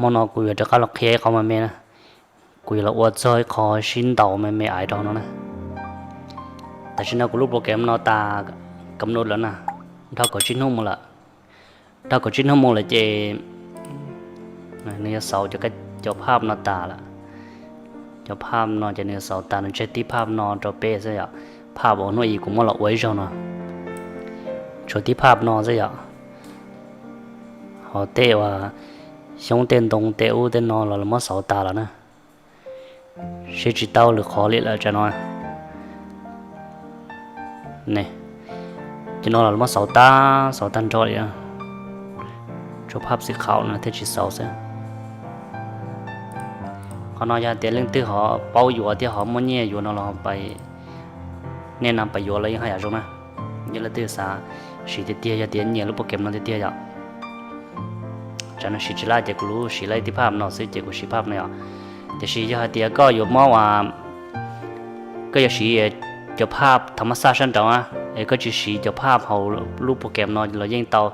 Hmo no kuv yuav rov qab los qhia ib qho me me na. Kuv yuav los ua txog ib qho sib ntaus me me aiv rau no na. Tam sim no kuv lub program no tas kam nub lawm na, dhau kaum tsib hnub mus lawm. Dhau kaum tsib hnub mus lawm ces nws yuav xauv cov phaj no tas lawm. Cov phaj no ces nws yuav xauv tas, nws tseg tib phaj no rau peb xwb yom. Phaj uas hnub i kuv muab los ua ib zaug no, tshuav tib phaj no xwb yom. Ho tej uas xyoob tej ntoo tej ub tej no los lawv muab xauv tas lawm na. Siv tsis tau lwm qhov li lawm tsam no. Cov no los lawv muab xauv tag, xauv tag nrho li. Tshuav phaj xim qhaum no thiaj tsis xauv xwb. Qhov no yog tias leej twg ho paub yuav thiab ho muaj nyiaj yuav no los pais, nej no pais yuav los yeej haj yam zoo na. Yog leej twg xav siv tiag tiag, yog tias nyiam lub program no tiag tiag yom. Tsam no siv tsis laj ces kuv lub siv laj tib phaj no xwb ces kuv siv phaj no yom. Tiam sis yog hais tias koj yuav mob uas koj yuav siv cov phaj thaum mab xaj sab nraud na, es koj tsis siv cov phaj hauv lub program no los yeej tau.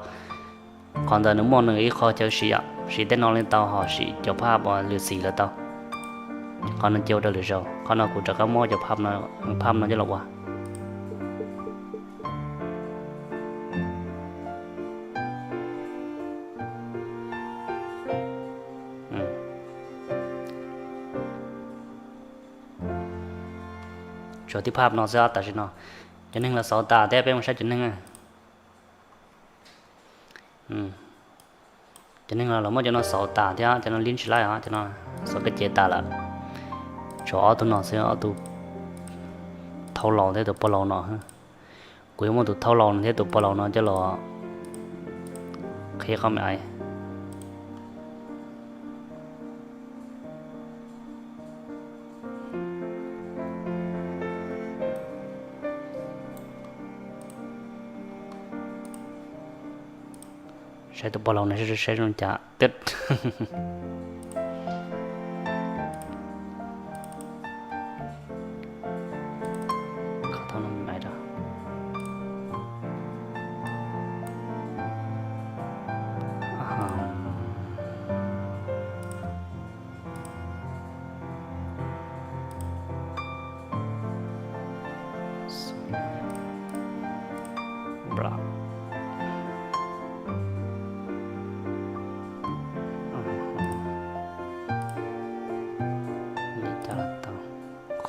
Qhov ntawd nws muaj nws ib qho chaw siv yom, siv tej no li tau, ho siv cov phaj uas lwm xim los tau. Qhov no cia ua rau lwm zaus, qhov no kuv rov qab muab cov phaj no coj los ua. Tshuav tib phaj no xwb tam sim no. Cov neeg los xauv tas thiab, peb mus saib cov neeg. Cov neeg los lawv muab cov no xauv tas thiab, cov no lib tsis laj os, cov no xauv koj cev tas lawm. Tshuav ob tug no xwb, ob tug thauj laus thiab tus pog laus no. Kuv yuav muab tus thauj laus no thiab tus pog laus no coj los qhib qhov me aiv. Saib tus pog laus no saib zoo cas twb.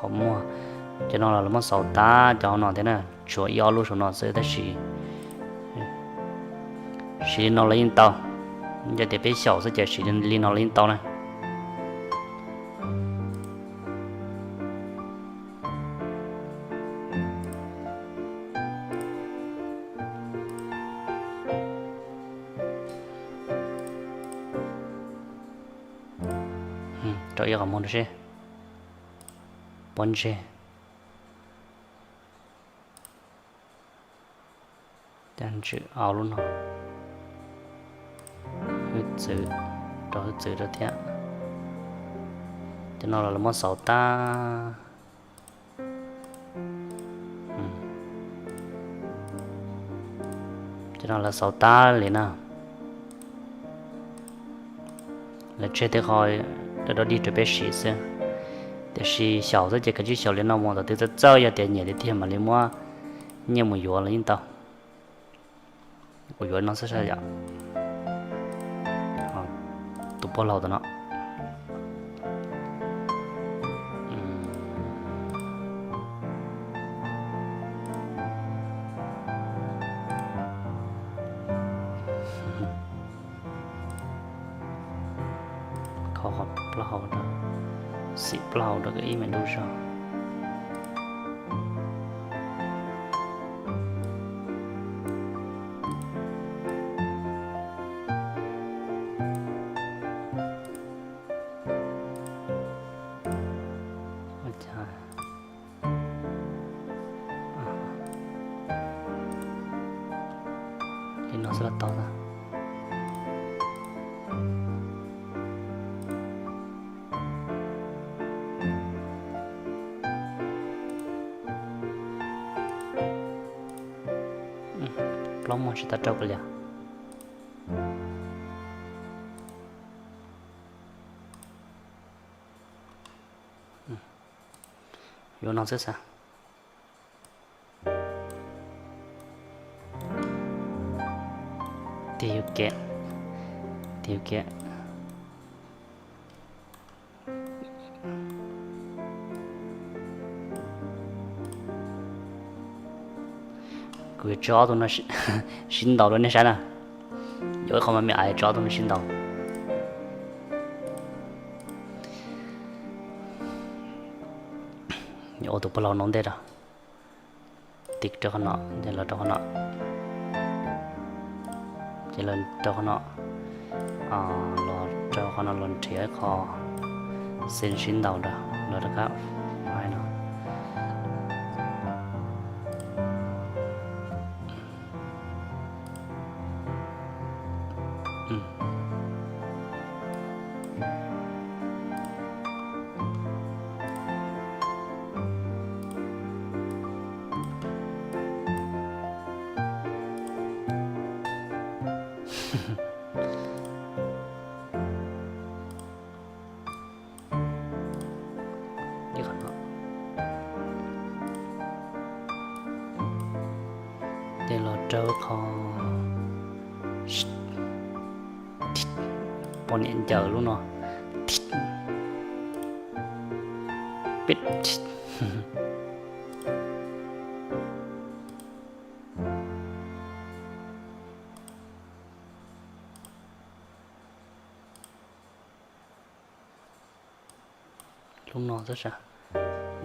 Qhov muag, cov no los lawv muab xauv tag cov hauv no thiab na, tshuav ib ob lub saum no xwb tab sis siv li no los yeej tau. Yog tias peb xyaum xwb ces siv li no los yeej tau na. Rau ib qho muag rau seb. Pob ntseg. Caj ntswg au lub no. Hwj txwv, rau hwj txwv rau thiab. Cov no los lawv muab xauv tag. Cov no lawv xauv tag li na. Lawv tseg tej qho dawb dawb dig rau peb siv xwb. Tiam sis xyaum xwb ces kav tsij xyaum li no mus, thaum twg txawj txawj yog tias nyiam tiag tiag mam li muab nyiaj mus yuav los yeej tau. Kuv yuav no xwb saib yom. Tus pog laus tom no. Kho qhov plaub hau rau, xim plaub hau rau kom ib me ntu zog. Li no xwb los tau na. Plaub muag tsis tau rau kav liam. Yuav no xwb xav. Tig kiag, tig kiag. Kuv yuav tso ob tug no sib ntaus rau nej saib na. Yuav ib qho mas me ais tso ob tug no sib ntaus. Yuav ua tus pog laug no ntej rau. Tig rau qhov no, ces los rau qhov no, ces los rau qhov no, los rau qhov no los nrhiav ib qho xen sib ntaus rau, los rau qab no. Ces los rau qhov poj niam ncaws lub no. Lub no xwb sas,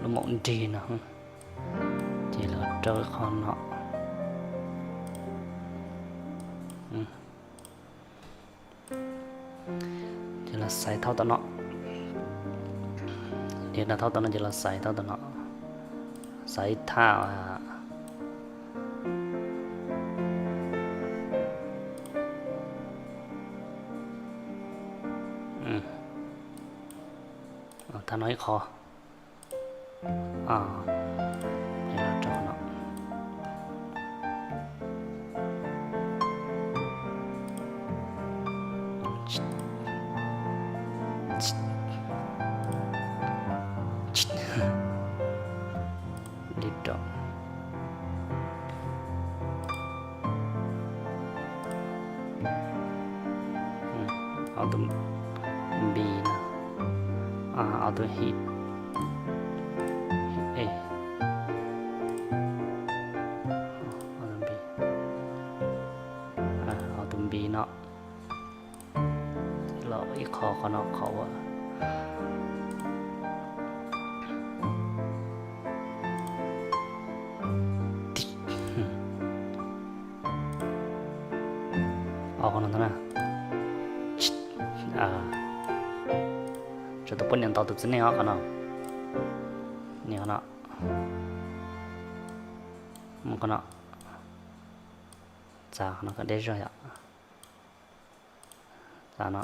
lub maum nrig no. Ces los rau qhov no. Ces los xaiv thauj tom no. Ces los thauj tom no, ces los xaiv thauj tom no. Xaiv thaj thaj no ib qho. Li rau ob tug npis no, ob tug hib, hib e, ob tug npis, ob tug npis no. Los ib qho qhov no qhov ua qhov no ntag na. Tshuav tus poj niam ntaus tus txiv neej os qhov no. Niam qhov no, mus qhov no, txav qhov no kom deb zog yom. Txav no.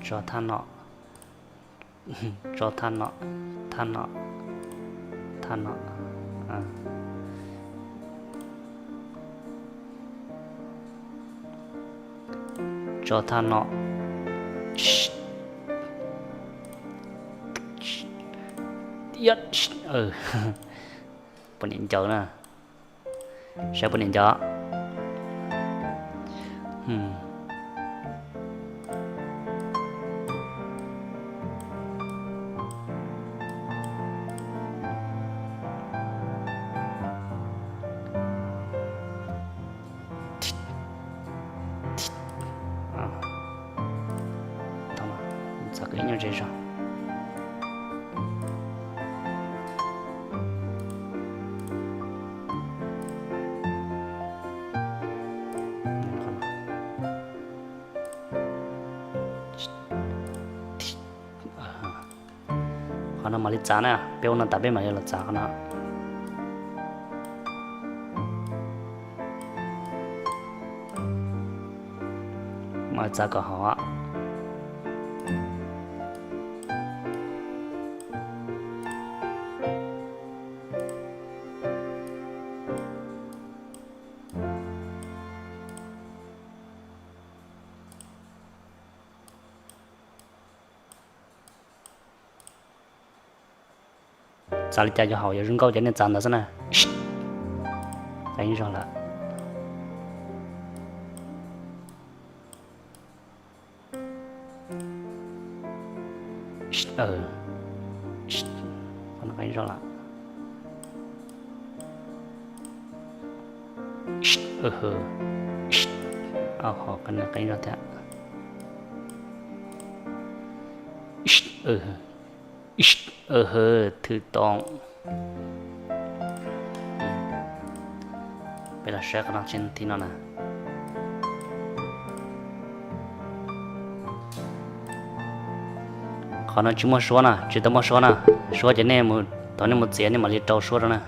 Tso thaj no, tso thaj no, thaj no, thaj no. Tso thaj no. Poj niam ncaws na. Saib poj niam ncaws. Txav kom ib nyuag zej zog. Qhov no mam li txav na, peb ua no tas peb mam li los txav qhov no. Mam txav kom haum. Txav li cas yuav haum yuav zoo nkauj ces nej txav ntawd xwb na. Qeeb zog lawm. Qeeb zog lawm. Qeeb zog thiab. Thwm toom. Peb los saib qhov no tsis thim no na. Qhov no tsis muaj suab na, tsis tau muaj suab na. Suab ces nej mus, thaum nej mus txiav nej mam li rau suab rau na.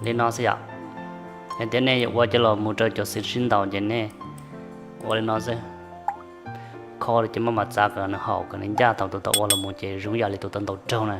Li no xwb yom. Hais tias nej yuav ua coj los mus rau cov xwm sib ntaus ces nej ua li no xwb. Kho li ces maj mam txav kom nws haum kom nws ncaj thaum tus tau ua los mus ces zoo yam li tus tau ntaus raug na.